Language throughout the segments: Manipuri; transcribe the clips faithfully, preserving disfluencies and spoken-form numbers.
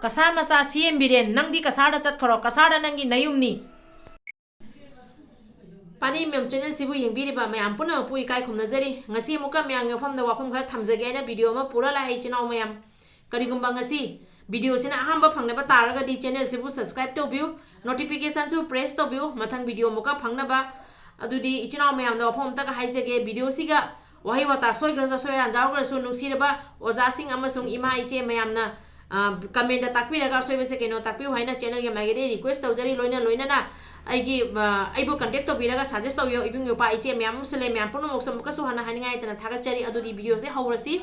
ꯀꯁꯥꯔ ꯃꯆꯥ ꯁꯤ ꯑꯦꯝ ꯕꯤꯔꯦꯟ, ꯅꯪꯗꯤ ꯀꯁꯥꯔꯗ ꯆꯠꯈ꯭ꯔꯣ, ꯀꯁꯥꯔꯗ ꯅꯪꯒꯤ ꯅꯌꯨꯝꯅꯤ꯫ ꯄꯥꯅꯤ ꯃꯦꯝ, ꯆꯦꯅꯦꯜꯁꯤꯕꯨ ꯌꯦꯡꯕꯤꯔꯤꯕ ꯃꯌꯥꯝ ꯄꯨꯝꯅꯃꯛꯄꯨ ꯏꯀꯥꯏ ꯈꯨꯝꯅꯖꯔꯤ꯫ ꯉꯁꯤ ꯑꯃꯨꯛꯀ ꯃꯌꯥꯝꯒꯤ ꯃꯐꯝꯗ ꯋꯥꯐꯝ ꯈꯔ ꯊꯝꯖꯒꯦ ꯍꯥꯏꯅ ꯚꯤꯗꯤꯑꯣ ꯑꯃ ꯄꯨꯔ ꯂꯥꯛꯑꯦ ꯏꯆꯤꯟ ꯏꯅꯥꯎ ꯃꯌꯥꯝ꯫ ꯀꯔꯤꯒꯨꯝꯕ ꯉꯁꯤ ꯚꯤꯗꯤꯑꯣꯁꯤꯅ ꯑꯍꯥꯟꯕ ꯐꯪꯅꯕ ꯇꯥꯔꯒꯗꯤ ꯆꯦꯅꯦꯜꯁꯤꯕꯨ subscribe ꯇꯧꯕꯤꯌꯨ, notificationꯁꯨ press ꯇꯧꯕꯤꯌꯨ꯫ ꯃꯊꯪ ꯚꯤꯗꯤꯑꯣ ꯑꯃꯨꯛꯀ ꯐꯪꯅꯕ꯫ ꯑꯗꯨꯗꯤ ꯏꯆꯤꯟ ꯏꯅꯥꯎ ꯃꯌꯥꯝꯗ ꯋꯥꯐꯝ ꯑꯝꯇꯒ ꯍꯥꯏꯖꯒꯦ, ꯚꯤꯗꯤꯑꯣꯁꯤꯒ ꯋꯥꯍꯩ ꯋꯥꯇꯥ ꯁꯣꯏꯈ꯭ꯔꯁꯨ ꯁꯣꯏꯔꯥꯟ ꯌꯥꯎꯈ꯭ꯔꯁꯨ ꯅꯨꯡꯁꯤꯔꯕ ꯑꯣꯖꯥꯁꯤꯡ ꯑꯃꯁꯨꯡ ꯏꯃꯥ ꯏꯆꯦ ꯃꯌꯥꯝꯅ, ꯑ, commentꯇ ꯇꯥꯛꯄꯤꯔꯒ ꯑꯁꯣꯏꯕꯁꯦ ꯀꯩꯅꯣ ꯇꯥꯛꯄꯤꯌꯨ ꯍꯥꯏꯅ ꯆꯦꯅꯦꯜꯒꯤ ꯃꯥꯏꯀꯩꯗꯒꯤ request ꯇꯧꯖꯔꯤ꯫ ꯂꯣꯏꯅ ꯂꯣꯏꯅꯅ ꯑꯩꯒꯤ, ꯑ, ꯑꯩꯕꯨ contact ꯇꯧꯕꯤꯔꯒ suggest ꯇꯧꯕꯤꯌꯨ꯫ ꯏꯕꯨꯡ ꯏꯄ꯭ꯋꯥ ꯏꯆꯦ ꯃꯌꯥꯝ ꯑꯃꯁꯨ ꯂꯩ, ꯃꯌꯥꯝ ꯄꯨꯝꯅꯃꯛꯁꯨ ꯑꯃꯨꯛꯀꯁꯨ ꯍꯟꯅ ꯍꯥꯏꯅꯤꯡꯉꯥꯏ ꯂꯩꯇꯅ ꯊꯥꯒꯠꯆꯔꯤ꯫ ꯑꯗꯨꯗꯤ ꯚꯤꯗꯤꯑꯣꯁꯦ ꯍꯧꯔꯁꯤ꯫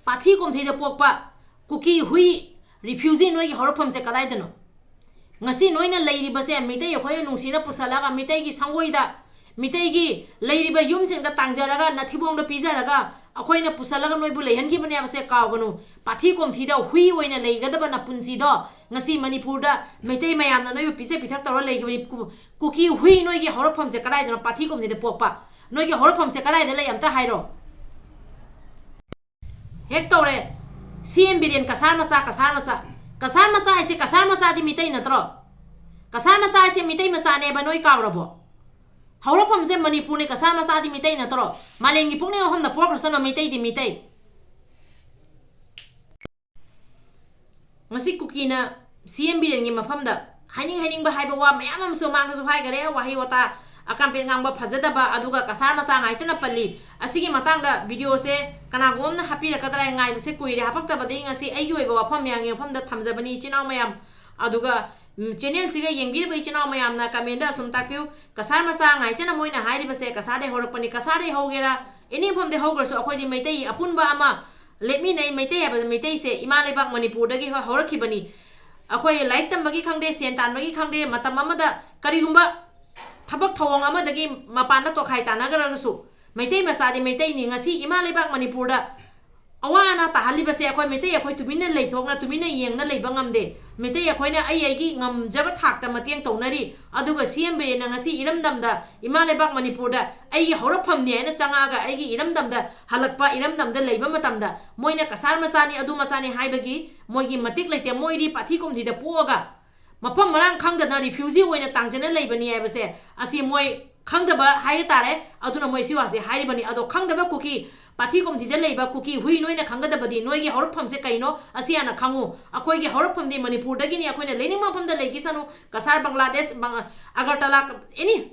ꯄꯥꯊꯤ ꯀꯣꯝꯊꯤꯗ ꯄꯣꯛꯄ ꯀꯨꯀꯤ ꯍꯨꯏ refugee ꯅꯣꯏꯒꯤ ꯍꯧꯔꯛꯐꯝꯁꯦ ꯀꯗꯥꯏꯗꯅꯣ? ꯉꯁꯤ ꯅꯣꯏꯅ ꯂꯩꯔꯤꯕꯁꯦ ꯃꯤꯇꯩ ꯑꯩꯈꯣꯏꯅ ꯅꯨꯡꯁꯤꯅ ꯄꯨꯁꯜꯂꯒ ꯃꯤꯇꯩꯒꯤ ꯁꯪꯒꯣꯏꯗ, ꯃꯤꯇꯩꯒꯤ ꯂꯩꯔꯤꯕ ꯌꯨꯝꯁꯤꯡꯗ ꯇꯥꯡꯖꯔꯒ ꯅꯊꯤꯕꯣꯡꯗ ꯄꯤꯖꯔꯒ ꯑꯩꯈꯣꯏꯅ ꯄꯨꯁꯜꯂꯒ ꯅꯣꯏꯕꯨ ꯂꯩꯍꯟꯈꯤꯕꯅꯦ ꯍꯥꯏꯕꯁꯦ ꯀꯥꯎꯒꯅꯨ꯫ ꯄꯥꯊꯤ ꯀꯣꯝꯊꯤꯗ ꯍꯨꯏ ꯑꯣꯏꯅ ꯂꯩꯒꯗꯕ ꯅꯄꯨꯟꯁꯤꯗꯣ ꯉꯁꯤ ꯃꯅꯤꯄꯨꯔꯗ ꯃꯩꯇꯩ ꯃꯌꯥꯝꯅ ꯅꯣꯏꯕꯨ ꯄꯤꯖ ꯄꯤꯊꯛ ꯇꯧꯔ ꯂꯩꯈꯤꯕꯅꯤ꯫ ꯀꯨ-, ꯀꯨꯀꯤ ꯍꯨꯏ ꯅꯣꯏꯒꯤ ꯍꯧꯔꯛꯐꯝꯁꯦ ꯀꯗꯥꯏꯗꯅꯣ? ꯄꯥꯊꯤ ꯀꯣꯝꯊꯤꯗ ꯄꯣꯛꯄ ꯅꯣꯏꯒꯤ ꯍꯧꯔꯛꯐꯝꯁꯦ ꯀꯗꯥꯏꯗ ꯂꯩ ꯑꯝꯇ ꯍꯥꯏꯔꯣ꯫ ꯍꯦꯛ ꯇꯧꯔꯦ꯫ ꯁꯤ ꯑꯦꯝ ꯕꯤꯔꯦꯟ ꯀꯁꯥꯔ ꯃꯆꯥ, ꯀꯁꯥꯔ ꯃꯆꯥ꯫ ꯀꯁꯥꯔ ꯃꯆꯥ ꯍꯥꯏꯁꯦ ꯀꯁꯥꯔ ꯃꯆꯥꯗꯤ ꯃꯤꯇꯩ ꯅꯠꯇ꯭ꯔꯣ? ꯀꯁꯥꯔ ꯃꯆꯥ ꯍꯥꯏꯁꯦ ꯃꯤꯇꯩ ꯃꯆꯥꯅꯦꯕ, ꯅꯣꯏ ꯀꯥꯎꯔꯕꯣ? ꯍꯧꯔꯛꯐꯝꯁꯦ ꯃꯅꯤꯄꯨꯔꯅꯦ, ꯀꯁꯥꯔ ꯃꯆꯥꯗꯤ ꯃꯤꯇꯩ ꯅꯠꯇ꯭ꯔꯣ? ꯃꯥꯂꯦꯝꯒꯤ ꯄꯣꯛꯅꯤꯡ ꯃꯐꯝꯗ ꯄꯣꯛꯈ꯭ꯔꯁꯅꯨ, ꯃꯤꯇꯩꯗꯤ ꯃꯤꯇꯩ꯫ ꯉꯁꯤ ꯀꯨꯀꯤꯅ ꯁꯤ ꯑꯦꯝ ꯕꯤꯔꯦꯟꯒꯤ ꯃꯐꯝꯗ ꯍꯥꯏꯅꯤꯡ ꯍꯥꯏꯅꯤꯡꯕ ꯍꯥꯏꯕ ꯋꯥ ꯃꯌꯥꯝ ꯑꯃꯁꯨ ꯃꯥꯡꯗꯁꯨ ꯍꯥꯏꯈꯔꯦ, ꯋꯥꯍꯩ ꯋꯥꯇꯥ ꯑꯀꯥꯝꯄꯦꯠ ꯉꯥꯡꯕ ꯐꯖꯗꯕ, ꯑꯗꯨꯒ ꯀꯁꯥꯔ ꯃꯆꯥ ꯉꯥꯏꯇꯅ ꯄꯜꯂꯤ꯫ ꯑꯁꯤꯒꯤ ꯃꯇꯥꯡꯗ ꯚꯤꯗꯤꯑꯣꯁꯦ ꯀꯅꯥꯒꯨꯝꯕ ꯑꯃꯅ ꯍꯥꯞꯄꯤꯔꯛꯀꯗ꯭ꯔꯥ ꯍꯥꯏꯅ ꯉꯥꯏꯕꯁꯦ ꯀꯨꯏꯔꯦ, ꯍꯥꯄꯛꯇꯕꯗꯒꯤ ꯉꯁꯤ ꯑꯩꯒꯤ ꯑꯣꯏꯕ ꯋꯥꯐꯝ ꯃꯌꯥꯝꯒꯤ ꯃꯐꯝꯗ ꯊꯝꯖꯕꯅꯤ ꯏꯆꯤꯟ ꯏꯅꯥꯎ ꯃꯌꯥꯝ꯫ ꯑꯗꯨꯒ, ꯎꯝ, ꯆꯦꯅꯦꯜꯁꯤꯒ ꯌꯦꯡꯕꯤꯔꯤꯕ ꯏꯆꯤꯟ ꯏꯅꯥꯎ ꯃꯌꯥꯝꯅ ꯀꯃꯦꯟꯗ ꯑꯁꯨꯝ ꯇꯥꯛꯄꯤꯌꯨ, ꯀꯁꯥꯔ ꯃꯆꯥ ꯉꯥꯏꯇꯅ ꯃꯣꯏꯅ ꯍꯥꯏꯔꯤꯕꯁꯦ ꯀꯁꯥꯔꯗꯩ ꯍꯧꯔꯛꯄꯅꯤ, ꯀꯁꯥꯔꯗꯩ ꯍꯧꯒꯦꯔꯥ, ꯑꯦꯅꯤ ꯃꯐꯝꯗꯩ ꯍꯧꯈ꯭ꯔꯁꯨ ꯑꯩꯈꯣꯏꯗꯤ ꯃꯩꯇꯩ ꯑꯄꯨꯟꯕ ꯑꯃ ꯂꯦꯞꯃꯤꯟꯅꯩ꯫ ꯃꯩꯇꯩ ꯍꯥꯏꯕ ꯃꯩꯇꯩꯁꯦ ꯏꯃꯥ ꯂꯩꯕꯥꯛ ꯃꯅꯤꯄꯨꯔꯗꯒꯤ ꯍꯧ-, ꯍꯧꯔꯛꯈꯤꯕꯅꯤ꯫ ꯑꯩꯈꯣꯏ ꯂꯥꯏꯔꯤꯛ ꯇꯝꯕꯒꯤ ꯈꯪꯗꯦ, ꯁꯦꯟ ꯇꯥꯟꯕꯒꯤ ꯈꯪꯗꯦ, ꯃꯇꯝ ꯑꯃꯗ ꯀꯔꯤꯒꯨꯝꯕ ꯊꯕꯛ ꯊꯧꯑꯣꯡ ꯑꯃꯗꯒꯤ ꯃꯄꯥꯟꯗ ꯇꯣꯈꯥꯏ ꯇꯥꯟꯅꯈ꯭ꯔꯒꯁꯨ ꯃꯩꯇꯩ ꯃꯆꯥꯗꯤ ꯃꯩꯇꯩꯅꯤ꯫ ꯉꯁꯤ ꯏꯃꯥ ꯂꯩꯕꯥꯛ ꯃꯅꯤꯄꯨꯔꯗ ꯑꯋꯥ ꯑꯅꯥ ꯇꯥꯍꯜꯂꯤꯕꯁꯦ ꯑꯩꯈꯣꯏ ꯃꯩꯇꯩ ꯑꯩꯈꯣꯏ ꯇꯨꯃꯤꯟꯅ ꯂꯩꯊꯣꯛꯅ, ꯇꯨꯃꯤꯟꯅ ꯌꯦꯡꯅ ꯂꯩꯕ ꯉꯝꯗꯦ꯫ ꯃꯩꯇꯩ ꯑꯩꯈꯣꯏꯅ ꯑꯩ ꯑꯩꯒꯤ ꯉꯝꯖꯕ ꯊꯥꯛꯇ ꯃꯇꯦꯡ ꯇꯧꯅꯔꯤ꯫ ꯑꯗꯨꯒ ꯁꯤ ꯑꯦꯝ ꯕꯤꯔꯦꯟꯅ ꯉꯁꯤ ꯏꯔꯝꯗꯝꯗ, ꯏꯃꯥ ꯂꯩꯕꯥꯛ ꯃꯅꯤꯄꯨꯔꯗ ꯑꯩꯒꯤ ꯍꯧꯔꯛꯐꯝꯅꯤ ꯍꯥꯏꯅ ꯆꯪꯉꯛꯑꯒ ꯑꯩꯒꯤ ꯏꯔꯝꯗꯝꯗ ꯍꯜꯂꯛꯄ, ꯏꯔꯝꯗꯝꯗ ꯂꯩꯕ ꯃꯇꯝꯗ ꯃꯣꯏꯅ ꯀꯁꯥꯔ ꯃꯆꯥꯅꯤ, ꯑꯗꯨ ꯃꯆꯥꯅꯤ ꯍꯥꯏꯕꯒꯤ ꯃꯣꯏꯒꯤ ꯃꯇꯤꯛ ꯂꯩꯇꯦ꯫ ꯃꯣꯏꯗꯤ ꯄꯥꯊꯤ ꯀꯣꯝꯊꯤꯗ ꯄꯣꯛꯑꯒ ꯃꯐꯝ ꯃꯔꯥꯡ ꯈꯪꯗꯅ refugee ꯑꯣꯏꯅ ꯇꯥꯡꯖꯅ ꯂꯩꯕꯅꯤ ꯍꯥꯏꯕꯁꯦ ꯑꯁꯤ ꯃꯣꯏ ꯈꯪꯗꯕ ꯍꯥꯏꯕ ꯇꯥꯔꯦ꯫ ꯑꯗꯨꯅ ꯃꯣꯏ ꯁꯤ ꯋꯥꯁꯦ ꯍꯥꯏꯔꯤꯕꯅꯤ꯫ ꯑꯗꯣ ꯈꯪꯗꯕ ꯀꯨꯀꯤ, ꯄꯥꯊꯤ ꯀꯣꯝꯊꯤꯗ ꯂꯩꯕ ꯀꯨꯀꯤ ꯍꯨꯏ, ꯅꯣꯏꯅ ꯈꯪꯒꯗꯕꯗꯤ ꯅꯣꯏꯒꯤ ꯍꯧꯔꯛꯐꯝꯁꯦ ꯀꯩꯅꯣ? ꯑꯁꯤ ꯍꯥꯟꯅ ꯈꯪꯉꯨ꯫ ꯑꯩꯈꯣꯏꯒꯤ ꯍꯧꯔꯛꯐꯝꯗꯤ ꯃꯅꯤꯄꯨꯔꯗꯒꯤꯅꯤ꯫ ꯑꯩꯈꯣꯏꯅ ꯂꯩꯅꯤꯡꯕ ꯃꯐꯝꯗ ꯂꯩꯈꯤꯁꯅꯨ, ꯀꯁꯥꯔ, ꯕꯪꯒ꯭ꯂꯥꯗꯦꯁ, ꯕꯪ-, ꯑꯒꯔꯇꯂꯥ, any,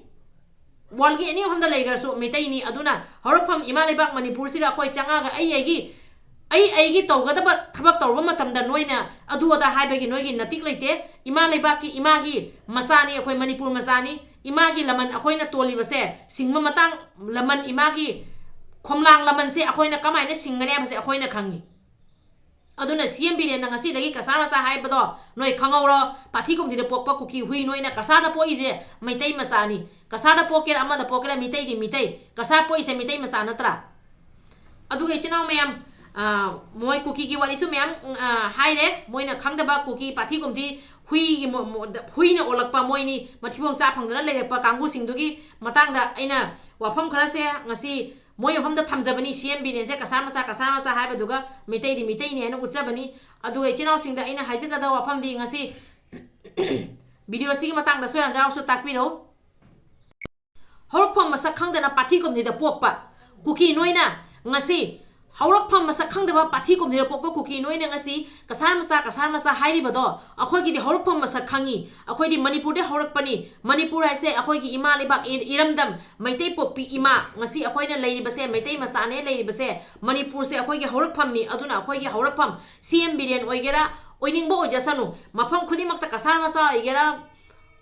worldꯒꯤ any ꯃꯐꯝꯗ ꯂꯩꯈ꯭ꯔꯁꯨ ꯃꯩꯇꯩꯅꯤ꯫ ꯑꯗꯨꯅ ꯍꯧꯔꯛꯐꯝ ꯏꯃꯥ ꯂꯩꯕꯥꯛ ꯃꯅꯤꯄꯨꯔꯁꯤꯒ ꯑꯩꯈꯣꯏ ꯆꯪꯉꯒ ꯑꯩ ꯑꯩꯒꯤ, ꯑꯩ ꯑꯩꯒꯤ ꯇꯧꯒꯗꯕ ꯊꯕꯛ ꯇꯧꯔꯨꯕ ꯃꯇꯝꯗ ꯅꯣꯏꯅ ꯑꯗꯨ ꯑꯗꯥ ꯍꯥꯏꯕꯒꯤ ꯅꯣꯏꯒꯤ ꯅꯇꯤꯛ ꯂꯩꯇꯦ꯫ ꯏꯃꯥ ꯂꯩꯕꯥꯛꯀꯤ, ꯏꯃꯥꯒꯤ ꯃꯆꯥꯅꯤ ꯑꯩꯈꯣꯏ, ꯃꯅꯤꯄꯨꯔ ꯃꯆꯥꯅꯤ꯫ ꯏꯃꯥꯒꯤ ꯂꯃꯟ ꯑꯩꯈꯣꯏꯅ ꯇꯣꯜꯂꯤꯕꯁꯦ, ꯁꯤꯡꯕ ꯃꯇꯥꯡ, ꯂꯃꯟ, ꯏꯃꯥꯒꯤ ꯈꯣꯝꯂꯥꯡ ꯂꯃꯟꯁꯦ ꯑꯩꯈꯣꯏꯅ ꯀꯃꯥꯏꯅ ꯁꯤꯡꯒꯅꯤ ꯍꯥꯏꯕꯁꯦ ꯑꯩꯈꯣꯏꯅ ꯈꯪꯉꯤ꯫ ꯑꯗꯨꯅ ꯁꯤ ꯑꯦꯝ ꯕꯤꯔꯦꯟꯅ ꯉꯁꯤꯗꯒꯤ ꯀꯁꯥꯔ ꯃꯆꯥ ꯍꯥꯏꯕꯗꯣ ꯅꯣꯏ ꯈꯪꯍꯧꯔꯣ꯫ ꯄꯥꯊꯤ ꯀꯣꯝꯊꯤꯗ ꯄꯣꯛꯄ ꯀꯨꯀꯤ ꯍꯨꯏ, ꯅꯣꯏꯅ ꯀꯁꯥꯔꯗ ꯄꯣꯛꯏꯁꯦ ꯃꯩꯇꯩ ꯃꯆꯥꯅꯤ꯫ ꯀꯁꯥꯔꯗ ꯄꯣꯛꯀꯦꯔꯥ, ꯑꯃꯗ ꯄꯣꯛꯀꯦꯔꯥ, ꯃꯤꯇꯩꯗꯤ ꯃꯤꯇꯩ꯫ ꯀꯁꯥꯔ ꯄꯣꯛꯏꯁꯦ ꯃꯤꯇꯩ ꯃꯆꯥ ꯅꯠꯇ꯭ꯔꯥ? ꯑꯗꯨꯒ ꯏꯆꯤꯟ ꯏꯅꯥꯎ ꯃꯌꯥꯝ, ꯑ, ꯃꯣꯏ ꯀꯨꯀꯤꯒꯤ ꯋꯥꯔꯤꯁꯨ ꯃꯌꯥꯝ, ꯑ, ꯍꯥꯏꯔꯦ꯫ ꯃꯣꯏꯅ ꯈꯪꯗꯕ ꯀꯨꯀꯤ ꯄꯥꯊꯤ ꯀꯣꯝꯊꯤ ꯍꯨꯏꯒꯤ ꯃꯣ-, ꯃꯣ-, ꯍꯨꯏꯅ ꯑꯣꯜꯂꯛꯄ, ꯃꯣꯏꯅꯤ ꯃꯊꯤꯕꯣꯡ ꯆꯥ ꯐꯪꯗꯅ ꯂꯩꯔꯛꯄ ꯀꯥꯡꯕꯨꯁꯤꯡꯗꯨꯒꯤ ꯃꯇꯥꯡꯗ ꯑꯩꯅ ꯋꯥꯐꯝ ꯈꯔꯁꯦ ꯉꯁꯤ ꯃꯣꯏ ꯃꯐꯝꯗ ꯊꯝꯖꯕꯅꯤ꯫ ꯁꯤ ꯑꯦꯝ ꯕꯤꯔꯦꯟꯁꯦ ꯀꯁꯥꯔ ꯃꯆꯥ, ꯀꯁꯥꯔ ꯃꯆꯥ ꯍꯥꯏꯕꯗꯨꯒ ꯃꯤꯇꯩꯗꯤ ꯃꯤꯇꯩꯅꯤ ꯍꯥꯏꯅ ꯎꯠꯆꯕꯅꯤ꯫ ꯑꯗꯨꯒ ꯏꯆꯤꯟ ꯏꯅꯥꯎꯁꯤꯡꯗ ꯑꯩꯅ ꯍꯥꯏꯖꯒꯗꯕ ꯋꯥꯐꯝꯗꯤ ꯉꯁꯤ video ꯁꯤꯒꯤ ꯃꯇꯥꯡꯗ ꯁꯣꯏꯔꯥꯟ ꯌꯥꯎꯔꯁꯨ ꯇꯥꯛꯄꯤꯔꯧ꯫ ꯍꯧꯔꯛꯐꯝ ꯃꯁꯛ ꯈꯪꯗꯅ ꯄꯥꯊꯤ ꯀꯣꯝꯊꯤꯗ ꯄꯣꯛꯄ ꯀꯨꯀꯤ ꯅꯣꯏꯅ ꯉꯁꯤ, ꯍꯧꯔꯛꯐꯝ ꯃꯁꯛ ꯈꯪꯗꯕ ꯄꯥꯊꯤ ꯀꯣꯝꯊꯤꯗ ꯄꯣꯛꯄ ꯀꯨꯀꯤ ꯅꯣꯏꯅ ꯉꯁꯤ ꯀꯁꯥꯔ ꯃꯆꯥ, ꯀꯁꯥꯔ ꯃꯆꯥ ꯍꯥꯏꯔꯤꯕꯗꯣ, ꯑꯩꯈꯣꯏꯒꯤꯗꯤ ꯍꯧꯔꯛꯐꯝ ꯃꯁꯛ ꯈꯪꯉꯤ꯫ ꯑꯩꯈꯣꯏꯗꯤ ꯃꯅꯤꯄꯨꯔꯗ ꯍꯧꯔꯛꯄꯅꯤ꯫ ꯃꯅꯤꯄꯨꯔ ꯍꯥꯏꯁꯦ ꯑꯩꯈꯣꯏꯒꯤ ꯏꯃꯥ ꯂꯩꯕꯥꯛ, ꯏ-, ꯏꯔꯝꯗꯝ, ꯃꯩꯇꯩ ꯄꯣꯛꯄꯤ ꯏꯃꯥ꯫ ꯉꯁꯤ ꯑꯩꯈꯣꯏꯅ ꯂꯩꯔꯤꯕꯁꯦ ꯃꯩꯇꯩ ꯃꯆꯥꯅꯦ ꯂꯩꯔꯤꯕꯁꯦ, ꯃꯅꯤꯄꯨꯔꯁꯦ ꯑꯩꯈꯣꯏꯒꯤ ꯍꯧꯔꯛꯐꯝꯅꯤ꯫ ꯑꯗꯨꯅ ꯑꯩꯈꯣꯏꯒꯤ ꯍꯧꯔꯛꯐꯝ ꯁꯤ ꯑꯦꯝ ꯕꯤꯔꯦꯟ ꯑꯣꯏꯒꯦꯔꯥ, ꯑꯣꯏꯅꯤꯡꯕ ꯑꯣꯏꯖꯁꯅꯨ, ꯃꯐꯝ ꯈꯨꯗꯤꯡꯃꯛꯇ ꯀꯁꯥꯔ ꯃꯆꯥ ꯑꯣꯏꯒꯦꯔꯥ,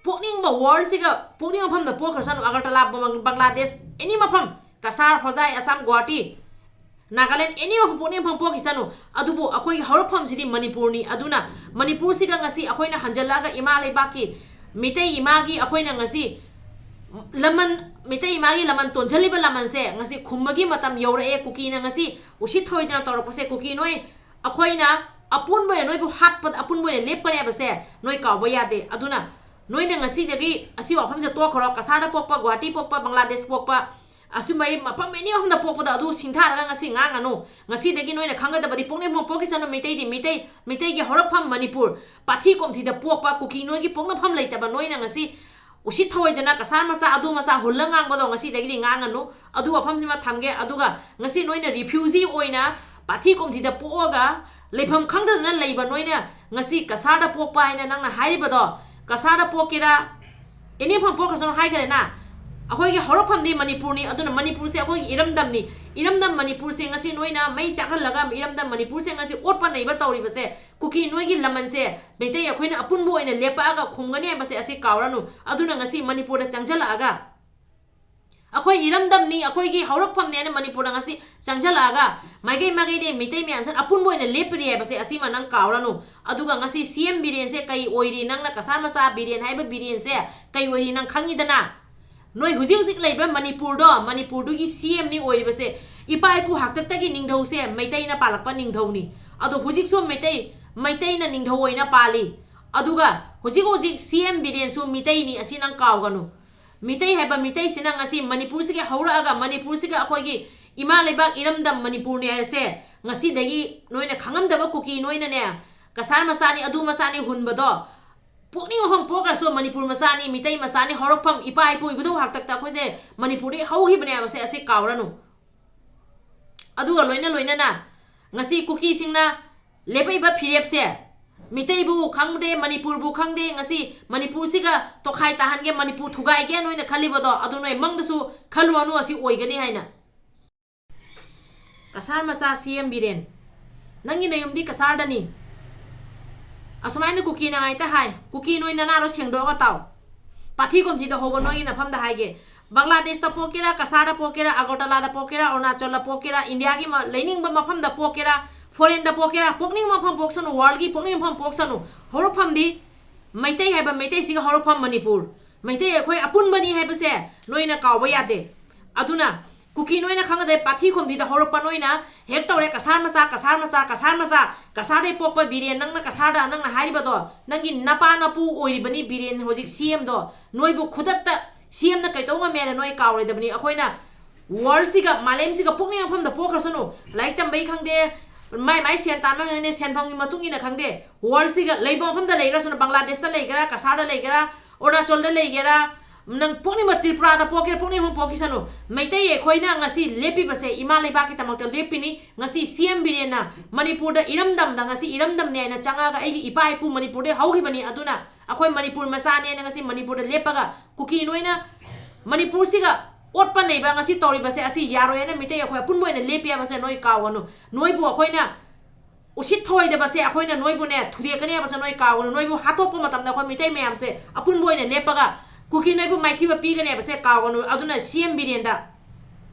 ꯄꯣꯛꯅꯤꯡꯕ world ꯁꯤꯒ ꯄꯣꯛꯅꯤꯡꯕ ꯃꯐꯝꯗ ꯄꯣꯛꯈ꯭ꯔꯁꯅꯨ, ꯑꯒꯔꯇꯂꯥ, ꯕꯪ-, ꯕꯪꯒ꯭ꯂꯥꯗꯦꯁ, any ꯃꯐꯝ, ꯀꯁꯥꯔ, ꯍꯣꯖꯥꯏ, ꯑꯁꯥꯝ, ꯒꯨꯋꯥꯍꯥꯇꯤ, ꯅꯥꯒꯥꯂꯦꯟ, any ꯃꯐꯝ ꯄꯣꯛꯅꯤꯡꯕ ꯃꯐꯝ ꯄꯣꯛꯈꯤꯁꯅꯨ꯫ ꯑꯗꯨꯕꯨ ꯑꯩꯈꯣꯏꯒꯤ ꯍꯧꯔꯛꯐꯝꯁꯤꯗꯤ ꯃꯅꯤꯄꯨꯔꯅꯤ꯫ ꯑꯗꯨꯅ ꯃꯅꯤꯄꯨꯔꯁꯤꯒ ꯉꯁꯤ ꯑꯩꯈꯣꯏꯅ ꯍꯟꯖꯜꯂꯛꯑꯒ ꯏꯃꯥ ꯂꯩꯕꯥꯛꯀꯤ, ꯃꯤꯇꯩ ꯏꯃꯥꯒꯤ ꯑꯩꯈꯣꯏꯅ ꯉꯁꯤ ꯂꯃꯟ, ꯃꯤꯇꯩ ꯏꯃꯥꯒꯤ ꯂꯃꯟ ꯇꯣꯟꯖꯜꯂꯤꯕ ꯂꯃꯟꯁꯦ ꯉꯁꯤ ꯈꯨꯝꯕꯒꯤ ꯃꯇꯝ ꯌꯧꯔꯛꯑꯦ꯫ ꯀꯨꯀꯤꯅ ꯉꯁꯤ ꯎꯁꯤꯠ ꯊꯑꯣꯏꯗꯅ ꯇꯧꯔꯛꯄꯁꯦ, ꯀꯨꯀꯤ ꯅꯣꯏ, ꯑꯄꯨꯟꯕ ꯑꯣꯏꯅ ꯅꯣꯏꯕꯨ ꯍꯥꯠꯄꯗ ꯑꯄꯨꯟꯕ ꯑꯣꯏꯅ ꯂꯦꯞꯀꯅꯤ ꯍꯥꯏꯕꯁꯦ ꯅꯣꯏ ꯀꯥꯎꯕ ꯌꯥꯗꯦ꯫ ꯑꯗꯨꯅ ꯅꯣꯏꯅ ꯉꯁꯤꯗꯒꯤ ꯑꯁꯤ ꯋꯥꯐꯝꯁꯦ ꯇꯣꯛꯈ꯭ꯔꯣ꯫ ꯀꯁꯥꯔꯗ ꯄꯣꯛꯄ, ꯒꯨꯋꯥꯍꯥꯇꯤ ꯄꯣꯛꯄ, ꯕꯪꯒ꯭ꯂꯥꯗꯦꯁ ꯄꯣꯛꯄ, ꯑꯁꯨꯝꯕꯩ ꯃꯐꯝ ꯑꯅꯤ ꯑꯍꯨꯝꯗ ꯄꯣꯛꯄꯗ ꯑꯗꯨ ꯁꯤꯡꯊꯥꯔꯒ ꯉꯁꯤ ꯉꯥꯡꯉꯅꯨ꯫ ꯉꯁꯤꯗꯒꯤ ꯅꯣꯏꯅ ꯈꯪꯒꯗꯕꯗꯤ ꯄꯣꯛꯅꯐꯝ ꯄꯣꯛꯈꯤꯁꯅꯨ꯫ ꯃꯩꯇꯩꯗꯤ ꯃꯩꯇꯩ, ꯃꯩꯇꯩꯒꯤ ꯍꯧꯔꯛꯐꯝ ꯃꯅꯤꯄꯨꯔ, ꯄꯥꯊꯤ ꯀꯣꯝꯊꯤꯗ ꯄꯣꯛꯄ ꯀꯨꯀꯤ ꯅꯣꯏꯒꯤ ꯄꯣꯛꯅꯐꯝ ꯂꯩꯇꯕ ꯅꯣꯏꯅ ꯉꯁꯤ ꯎꯁꯤꯠ ꯊꯑꯣꯏꯗꯅ ꯀꯁꯥꯔ ꯃꯆꯥ ꯑꯗꯨ ꯃꯆꯥ ꯍꯨꯜꯂ ꯉꯥꯡꯕꯗꯣ ꯉꯁꯤꯗꯒꯤꯗꯤ ꯉꯥꯡꯉꯅꯨ꯫ ꯑꯗꯨ ꯋꯥꯐꯝꯁꯤꯃ ꯊꯝꯒꯦ꯫ ꯑꯗꯨꯒ ꯉꯁꯤ ꯅꯣꯏꯅ refugee ꯑꯣꯏꯅ ꯄꯥꯊꯤ ꯀꯣꯝꯊꯤꯗ ꯄꯣꯛꯑꯒ ꯂꯩꯐꯝ ꯈꯪꯗꯗꯅ ꯂꯩꯕ ꯅꯣꯏꯅ ꯉꯁꯤ ꯀꯁꯥꯔꯗ ꯄꯣꯛꯄ ꯍꯥꯏꯅ ꯅꯪꯅ ꯍꯥꯏꯔꯤꯕꯗꯣ, ꯀꯁꯥꯔꯗ ꯄꯣꯛꯀꯦꯔꯥ, ꯑꯦꯅꯤ ꯃꯐꯝ ꯄꯣꯛꯈ꯭ꯔꯁꯅꯨ ꯍꯥꯏꯈ꯭ꯔꯦꯅ꯫ ꯑꯩꯈꯣꯏꯒꯤ ꯍꯧꯔꯛꯐꯝꯗꯤ ꯃꯅꯤꯄꯨꯔꯅꯤ꯫ ꯑꯗꯨꯅ ꯃꯅꯤꯄꯨꯔꯁꯦ ꯑꯩꯈꯣꯏꯒꯤ ꯏꯔꯝꯗꯝꯅꯤ꯫ ꯏꯔꯝꯗꯝ ꯃꯅꯤꯄꯨꯔꯁꯦ ꯉꯁꯤ ꯅꯣꯏꯅ ꯃꯩ ꯆꯥꯛꯍꯜꯂꯒ ꯏꯔꯝꯗꯝ ꯃꯅꯤꯄꯨꯔꯁꯦ ꯉꯁꯤ ꯑꯣꯠꯄ ꯅꯩꯕ ꯇꯧꯔꯤꯕꯁꯦ, ꯀꯨꯀꯤ ꯅꯣꯏꯒꯤ ꯂꯃꯟꯁꯦ ꯃꯩꯇꯩ ꯑꯩꯈꯣꯏꯅ ꯑꯄꯨꯟꯕ ꯑꯣꯏꯅ ꯂꯦꯞꯄꯛꯑꯒ ꯈꯨꯝꯒꯅꯤ ꯍꯥꯏꯕꯁꯦ ꯑꯁꯤ ꯀꯥꯎꯔꯅꯨ꯫ ꯑꯗꯨꯅ ꯉꯁꯤ ꯃꯅꯤꯄꯨꯔꯗ ꯆꯪꯁꯤꯜꯂꯛꯑꯒ ꯑꯩꯈꯣꯏ ꯏꯔꯝꯗꯝꯅꯤ, ꯑꯩꯈꯣꯏꯒꯤ ꯍꯧꯔꯛꯐꯝꯅꯦꯅ ꯃꯅꯤꯄꯨꯔꯗ ꯉꯁꯤ ꯆꯪꯁꯤꯜꯂꯛꯑꯒ ꯃꯥꯏꯀꯩ ꯃꯥꯏꯀꯩꯗꯤ ꯃꯤꯇꯩ ꯃꯌꯥꯝꯁꯤꯅ ꯑꯄꯨꯟꯕ ꯑꯣꯏꯅ ꯂꯦꯞꯄꯤꯔꯤ ꯍꯥꯏꯕꯁꯦ ꯑꯁꯤꯃ ꯅꯪ ꯀꯥꯎꯔꯅꯨ꯫ ꯑꯗꯨꯒ ꯉꯁꯤ ꯁꯤ ꯑꯦꯝ ꯕꯤꯔꯦꯟꯁꯦ ꯀꯩ ꯑꯣꯏꯔꯤ, ꯅꯪꯅ ꯀꯁꯥꯔ ꯃꯆꯥ ꯕꯤꯔꯦꯟ ꯍꯥꯏꯕ ꯕꯤꯔꯦꯟꯁꯦ ꯀꯩ ꯑꯣꯏꯔꯤ ꯅꯪ ꯈꯪꯉꯤꯗꯅ? ꯅꯣꯏ ꯍꯧꯖꯤꯛ ꯍꯧꯖꯤꯛ ꯂꯩꯕ ꯃꯅꯤꯄꯨꯔꯗꯣ, ꯃꯅꯤꯄꯨꯔꯗꯨꯒꯤ ꯁꯤ ꯑꯦꯝꯅꯤ ꯑꯣꯏꯔꯤꯕꯁꯦ꯫ ꯏꯄꯥ ꯏꯄꯨ ꯍꯥꯛꯇꯛꯇꯒꯤ ꯅꯤꯡꯊꯧꯁꯦ ꯃꯩꯇꯩꯅ ꯄꯥꯜꯂꯛꯄ ꯅꯤꯡꯊꯧꯅꯤ꯫ ꯑꯗꯣ ꯍꯧꯖꯤꯛꯁꯨ ꯃꯩꯇꯩ, ꯃꯩꯇꯩꯅ ꯅꯤꯡꯊꯧ ꯑꯣꯏꯅ ꯄꯥꯜꯂꯤ꯫ ꯑꯗꯨꯒ ꯍꯧꯖꯤꯛ ꯍꯧꯖꯤꯛ ꯁꯤ ꯑꯦꯝ ꯕꯤꯔꯦꯟꯁꯨ ꯃꯤꯇꯩꯅꯤ, ꯑꯁꯤ ꯅꯪ ꯀꯥꯎꯒꯅꯨ꯫ ꯃꯤꯇꯩ ꯍꯥꯏꯕ ꯃꯤꯇꯩꯁꯤꯅ ꯉꯁꯤ ꯃꯅꯤꯄꯨꯔꯁꯤꯒꯤ ꯍꯧꯔꯛꯑꯒ ꯃꯅꯤꯄꯨꯔꯁꯤꯒ ꯑꯩꯈꯣꯏꯒꯤ ꯏꯃꯥ ꯂꯩꯕꯥꯛ ꯏꯔꯝꯗꯝ ꯃꯅꯤꯄꯨꯔꯅꯤ ꯍꯥꯏꯁꯦ ꯉꯁꯤꯗꯒꯤ ꯅꯣꯏꯅ ꯈꯪꯉꯝꯗꯕ ꯀꯨꯀꯤ ꯅꯣꯏꯅꯅꯦ, ꯀꯁꯥꯔ ꯃꯆꯥꯅꯤ, ꯑꯗꯨ ꯃꯆꯥꯅꯤ ꯍꯨꯟꯕꯗꯣ, ꯄꯣꯛꯅꯤꯡ ꯃꯐꯝ ꯄꯣꯛꯈ꯭ꯔꯁꯨ ꯃꯅꯤꯄꯨꯔ ꯃꯆꯥꯅꯤ, ꯃꯤꯇꯩ ꯃꯆꯥꯅꯤ, ꯍꯧꯔꯛꯐꯝ ꯏꯄꯥ ꯏꯄꯨ ꯏꯕꯨꯙꯧ ꯍꯥꯛꯇꯛꯇ ꯑꯩꯈꯣꯏꯁꯦ ꯃꯅꯤꯄꯨꯔꯗꯒꯤ ꯍꯧꯈꯤꯕꯅꯦ ꯍꯥꯏꯕꯁꯦ ꯑꯁꯤ ꯀꯥꯎꯔꯅꯨ꯫ ꯑꯗꯨꯒ ꯂꯣꯏꯅ ꯂꯣꯏꯅꯅ ꯉꯁꯤ ꯀꯨꯀꯤꯁꯤꯡꯅ ꯂꯦꯞꯄꯛꯏꯕ ꯐꯤꯔꯦꯞꯁꯦ, ꯃꯤꯇꯩꯕꯨ ꯈꯪꯗꯦ, ꯃꯅꯤꯄꯨꯔꯕꯨ ꯈꯪꯗꯦ, ꯉꯁꯤ ꯃꯅꯤꯄꯨꯔꯁꯤꯒ ꯇꯣꯈꯥꯏ ꯇꯥꯍꯟꯒꯦ, ꯃꯅꯤꯄꯨꯔ ꯊꯨꯒꯥꯏꯒꯦ ꯅꯣꯏꯅ ꯈꯜꯂꯤꯕꯗꯣ, ꯑꯗꯨ ꯅꯣꯏ ꯃꯪꯗꯁꯨ ꯈꯜꯂꯨꯔꯅꯨ ꯑꯁꯤ ꯑꯣꯏꯒꯅꯤ ꯍꯥꯏꯅ꯫ ꯀꯁꯥꯔ ꯃꯆꯥ ꯁꯤ ꯑꯦꯝ ꯕꯤꯔꯦꯟ, ꯅꯪꯒꯤ ꯅꯌꯨꯝꯗꯤ ꯀꯁꯥꯔꯗꯅꯤ꯫ ꯑꯁꯨꯃꯥꯏꯅ ꯀꯨꯀꯤꯅ ꯉꯥꯏꯇ ꯍꯥꯏ, ꯀꯨꯀꯤ ꯅꯣꯏ ꯅꯅꯥꯗꯣ ꯁꯦꯡꯗꯣꯛꯑꯒ ꯇꯥꯎ꯫ ꯄꯥꯊꯤ ꯀꯣꯝꯊꯤꯗ ꯍꯧꯕ ꯅꯣꯏꯒꯤ ꯅꯐꯝꯗ ꯍꯥꯏꯒꯦ, ꯕꯪꯒ꯭ꯂꯥꯗꯦꯁꯇ ꯄꯣꯛꯀꯦꯔꯥ, ꯀꯁꯥꯔꯗ ꯄꯣꯛꯀꯦꯔꯥ, ꯑꯒꯔꯇꯂꯥꯗ ꯄꯣꯛꯀꯦꯔꯥ, ꯑꯔꯨꯅꯥꯆꯜꯗ ꯄꯣꯛꯀꯦꯔꯥ, ꯏꯟꯗꯤꯌꯥꯒꯤ ꯃ-, ꯂꯩꯅꯤꯡꯕ ꯃꯐꯝꯗ ꯄꯣꯛꯀꯦꯔꯥ, ꯐꯣꯔꯦꯟꯗ ꯄꯣꯛꯀꯦꯔꯥ, ꯄꯣꯛꯅꯤꯡꯕ ꯃꯐꯝ ꯄꯣꯛꯁꯅꯨ, ꯋꯥꯔꯜꯒꯤ ꯄꯣꯛꯅꯤꯡꯕ ꯃꯐꯝ ꯄꯣꯛꯁꯅꯨ, ꯍꯧꯔꯛꯐꯝꯗꯤ ꯃꯩꯇꯩ ꯍꯥꯏꯕ ꯃꯩꯇꯩꯁꯤꯒ ꯍꯧꯔꯛꯐꯝ ꯃꯅꯤꯄꯨꯔ, ꯃꯩꯇꯩ ꯑꯩꯈꯣꯏ ꯑꯄꯨꯟꯕꯅꯤ ꯍꯥꯏꯕꯁꯦ ꯅꯣꯏꯅ ꯀꯥꯎꯕ ꯌꯥꯗꯦ꯫ ꯑꯗꯨꯅ ꯀꯨꯀꯤ ꯅꯣꯏꯅ ꯈꯪꯒꯗꯕ ꯄꯥꯊꯤ ꯈꯣꯝꯕꯤꯗ ꯍꯧꯔꯛꯄ ꯅꯣꯏꯅ ꯍꯦꯛ ꯇꯧꯔꯦ, "ꯀꯁꯥꯔ ꯃꯆꯥ, ꯀꯁꯥꯔ ꯃꯆꯥ, ꯀꯁꯥꯔ ꯃꯆꯥ, ꯀꯁꯥꯔꯗꯩ ꯄꯣꯛꯄ ꯕꯤꯔꯦꯟ, ꯅꯪꯅ ꯀꯁꯥꯔꯗ ꯅꯪꯅ ꯍꯥꯏꯔꯤꯕꯗꯣ, ꯅꯪꯒꯤ ꯅꯄꯥ ꯅꯄꯨ ꯑꯣꯏꯔꯤꯕꯅꯤ ꯕꯤꯔꯦꯟ, ꯍꯧꯖꯤꯛ ꯁꯤ ꯑꯦꯝꯗꯣ, ꯅꯣꯏꯕꯨ ꯈꯨꯗꯛꯇ ꯁꯤ ꯑꯦꯝꯅ ꯀꯩꯗꯧ ꯉꯝꯃꯦꯅ ꯅꯣꯏ ꯀꯥꯎꯔꯣꯏꯗꯕꯅꯤ꯫ ꯑꯩꯈꯣꯏꯅ ꯋꯥꯔꯜꯁꯤꯒ, ꯃꯥꯂꯦꯝꯁꯤꯒ ꯄꯣꯛꯅꯤꯡꯕ ꯃꯐꯝꯗ ꯄꯣꯛꯈ꯭ꯔꯁꯅꯨ꯫ ꯂꯥꯏꯔꯤꯛ ꯇꯝꯕꯩ ꯈꯪꯗꯦ, ꯃꯥꯏ ꯃꯥꯏ ꯁꯦꯟ ꯇꯥꯟꯕ ꯈꯪꯗꯦ, ꯁꯦꯟꯐꯝꯒꯤ ꯃꯇꯨꯡ ꯏꯟꯅ ꯈꯪꯗꯦ, ꯋꯥꯔꯜꯁꯤꯒ ꯂꯩꯕ ꯃꯐꯝꯗ ꯂꯩꯈ꯭ꯔꯁꯅꯨ, ꯕꯪꯒ꯭ꯂꯥꯗꯦꯁꯇ ꯂꯩꯒꯦꯔꯥ, ꯀꯁꯥꯔꯗ ꯂꯩꯒꯦꯔꯥ, ꯑꯔꯨꯅꯥꯆꯜꯗ ꯂꯩꯒꯦꯔꯥ, ꯅꯪ ꯄꯣꯛꯅꯤꯡꯕ ꯇ꯭ꯔꯤꯄꯨꯔꯥꯗ ꯄꯣꯛꯀꯦꯔꯥ, ꯄꯣꯛꯅꯤꯡꯕ ꯃꯐꯝ ꯄꯣꯛꯈꯤꯁꯅꯨ꯫ ꯃꯩꯇꯩ ꯑꯩꯈꯣꯏꯅ ꯉꯁꯤ ꯂꯦꯞꯄꯤꯕꯁꯦ ꯏꯃꯥ ꯂꯩꯕꯥꯛꯀꯤꯗꯃꯛꯇ ꯂꯦꯞꯄꯤꯅꯤ꯫ ꯉꯁꯤ ꯁꯤ ꯑꯦꯝ ꯕꯤꯔꯦꯟꯅ ꯃꯅꯤꯄꯨꯔꯗ ꯏꯔꯝꯗꯝꯗ, ꯉꯁꯤ ꯏꯔꯝꯗꯝꯅꯦ ꯍꯥꯏꯅ ꯆꯪꯉꯛꯑꯒ, ꯑꯩꯒꯤ ꯏꯄꯥ ꯏꯄꯨ ꯃꯅꯤꯄꯨꯔꯗ ꯍꯧꯈꯤꯕꯅꯤ, ꯑꯗꯨꯅ ꯑꯩꯈꯣꯏ ꯃꯅꯤꯄꯨꯔ ꯃꯆꯥꯅꯦꯅ ꯉꯁꯤ ꯃꯅꯤꯄꯨꯔꯗ ꯂꯦꯞꯄꯒ ꯀꯨꯀꯤ ꯅꯣꯏꯅ ꯃꯅꯤꯄꯨꯔꯁꯤꯒ ꯑꯣꯠꯄ ꯅꯩꯕ ꯉꯁꯤ ꯇꯧꯔꯤꯕꯁꯦ ꯑꯁꯤ ꯌꯥꯔꯣꯏ ꯍꯥꯏꯅ ꯃꯤꯇꯩ ꯑꯩꯈꯣꯏ ꯑꯄꯨꯟꯕ ꯑꯣꯏꯅ ꯂꯦꯞꯄꯤ ꯍꯥꯏꯕꯁꯦ ꯅꯣꯏ ꯀꯥꯎꯒꯅꯨ꯫ ꯅꯣꯏꯕꯨ ꯑꯩꯈꯣꯏꯅ ꯎꯁꯤꯠ ꯊꯑꯣꯏꯗꯕꯁꯦ ꯑꯩꯈꯣꯏꯅ ꯅꯣꯏꯕꯨꯅꯦ ꯊꯨꯗꯦꯛꯀꯅꯤ ꯍꯥꯏꯕꯁꯦ ꯅꯣꯏ ꯀꯥꯎꯒꯅꯨ꯫ ꯅꯣꯏꯕꯨ ꯍꯥꯠꯇꯣꯛꯄ ꯃꯇꯝꯗ ꯑꯩꯈꯣꯏ ꯃꯤꯇꯩ ꯃꯌꯥꯝꯁꯦ ꯑꯄꯨꯟꯕ ꯑꯣꯏꯅ ꯂꯦꯞꯄꯒ ꯀꯨꯀꯤ ꯅꯣꯏꯕꯨ ꯃꯥꯏꯊꯤꯕ ꯄꯤꯒꯅꯤ ꯍꯥꯏꯕꯁꯦ ꯀꯥꯎꯒꯅꯨ꯫ ꯑꯗꯨꯅ ꯁꯤ ꯑꯦꯝ ꯕꯤꯔꯦꯟꯗ